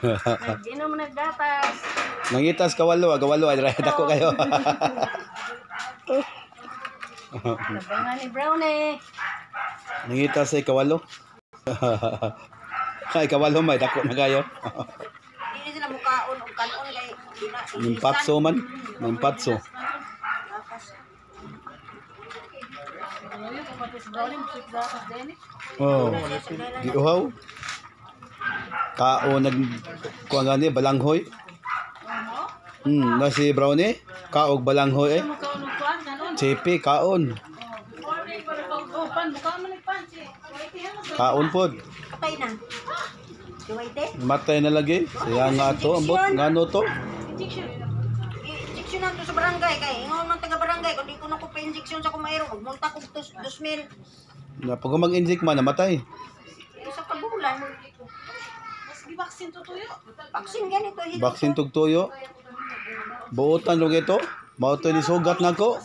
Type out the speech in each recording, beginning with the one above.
Nag-inom, naggatas. Nangitas kawalo, kawalo ay dako kayo. Nabangan ni Brownie. Nangitas ay kawalo. Ay kawalo may dako na kayo. Hindi sila mukaon og kanon kay di na Nimpatso man, nimpatso. Ano pati si Brownie, musik gatas din eh. Oh. Giuhaw. Kao nag kuha gani balanghoy. Na si Brownie, kaog balanghoy eh. Mukaon og kuan kanon. Chipi kaon. Oh, pan mukaon man ni pan si. Kaon pod. Patay na. Si Waite? Matay na lagi. Siya nga to, ambot ngano to? Injection. I-injection na to sa barangay kay ingon man taga barangay kung di ko na ko pa-injection sa kumayro magmulta kog 2,000. Na pag mag-inject man namatay. Isa ka bulan. Mas gi-vaccine to tuyo. Vaccine ganito hilo. Vaccine tugtuyo. Buotan lug ito. Mao to ni sugat nako.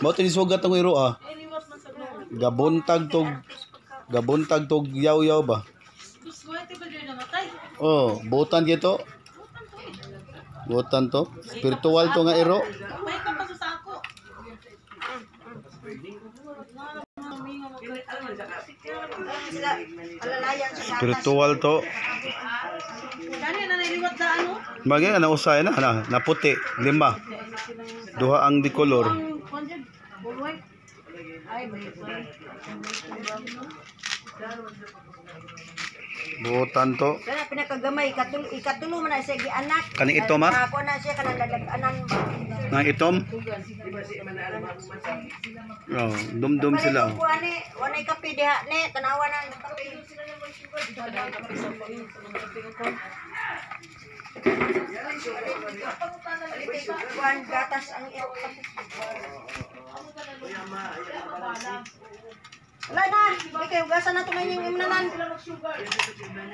Mao to ni sugat ang iro ah. Liwat man sa Brownie. Gabuntag tog yaw-yaw ba. Kus white ba dyan namatay? Oh, buotan gito. Buotan to. Spiritual to nga iro. May ka pa sa sako. Sila alalayan sa gatas. Spiritual to. Gani na nailiwat na ano? Bagay na usay na na naputi lima. Duha ang di kolor. Ang kuan dyan, full white. Ay, may Buotan to. Kana pinakagamay ikatulo ikatulo man na siya gianak. Kaning ito, ma? Ako na siya kanang lalag-anan. Nang itom. Oh, dumdum sila. Palit og kuan ni, walay kape diha ni, tanawa na ang kape. Palit og kuan gatas ang iro kape. Wala na, di kayo hugasan na ito na yung imnanan.